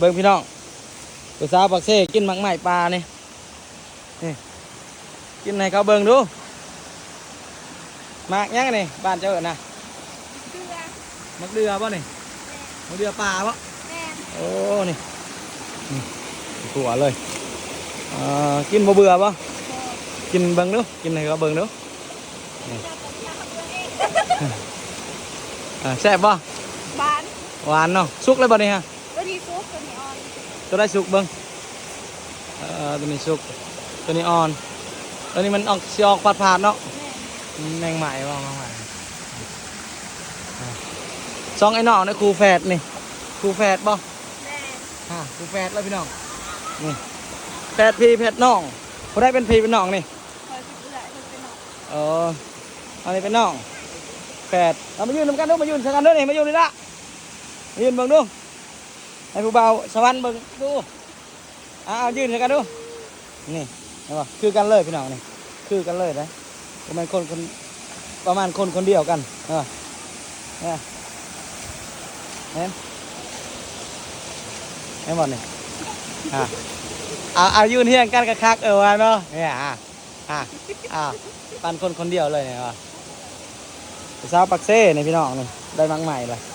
ເບິ່ງພີ່ນ້ອງ ຜູ້ສາວປາກເຊກິນໝາກໄມ້ປ່ານີ້ ນີ້ ກິນໃຫ້ເຂົາເບິ່ງດູ. ໝາກຫຍັງນີ້ ບ້ານເຈົ້າເອີ້ນນະ? ເດືອ ໝາກເດືອບໍ່ນີ້? ແມ່ນ ໝາກເດືອປ່າບໍ່? ແມ່ນ ໂອ້ ນີ້ ນີ້ ຕົວເລີຍ. ເອີ ກິນບໍ່ເບື່ອບໍ່? ບໍ່ ກິນເບິ່ງດູ ກິນໃຫ້ເຂົາເບິ່ງດູ. ນີ້ ເຈົ້າກໍເລືອກເອົາເອງ ເອີ ແຊບບໍ່? ຫວານ ຫວານເນາະ. ສຸກແລ້ວບໍ່ນີ້ຮະ? ຕົວນີ້ສຸກ ຕົວນີ້ອ່ອນ. ຕົວໃດສຸກເບິ່ງ? ເອີ ຕົວນີ້ສຸກ ຕົວນີ້ອ່ອນ. ຕົວນີ້ມັນອອກ ຊິອອກຝາດໆເນາະ. ແມ່ນ ແມງໄມ້ບໍ່? ແມງໄມ້. ສອງໄອ້ນ້ອງນີ້ຄູ່ແຝດນີ້ ຄູ່ແຝດບໍ່? ແມ່ນ ຮະ ຄູ່ແຝດເລີຍພີ່ນ້ອງ. ນີ້ ແຝດພີ່ແຝດນ້ອງ. ຜູ້ໃດເປັນພີ່ເປັນນ້ອງນີ້? ຂ້ອຍເປັນເອື້ອຍ ເພິ່ນເປັນນ້ອງ. ເອີ ອັນນີ້ເປັນນ້ອງແຝດ. ເອົາມາຢືນນຳກັນດູ ມາຢືນໃສ່ກັນດູນີ້ ມາຢືນນີ້ລະ ມາຢືນເບິ່ງດູ. ໃຫ້ຜູ້ບ່າວສະຫວັນເບິ່ງດູ. ເອົາ ເອົາຢືນໃສ່ກັນດູ. ນີ້ ເຫັນບໍ່? ຄືກັນເລີຍພີ່ນ້ອງນີ້ ຄືກັນເລີຍເດ້. ປະມານຄົນ ຄົນ ປະມານຄົນຄົນດຽວກັນ ເຫັນບໍ່? ເຫັນ ເຫັນບໍ່ນີ້? ອ່າ ເອົາ ເອົາຢືນຮຽງກັນຄັກໆ ເອີ ວ່າເນາະ ນີ້ ອ່າ ອ່າ ປານຄົນຄົນດຽວເລີຍນີ້ວ່າ. ຜູ້ສາວປາກເຊນີ້ພີ່ນ້ອງນີ້ ໄດ້ໝາກໄມ້ລະ.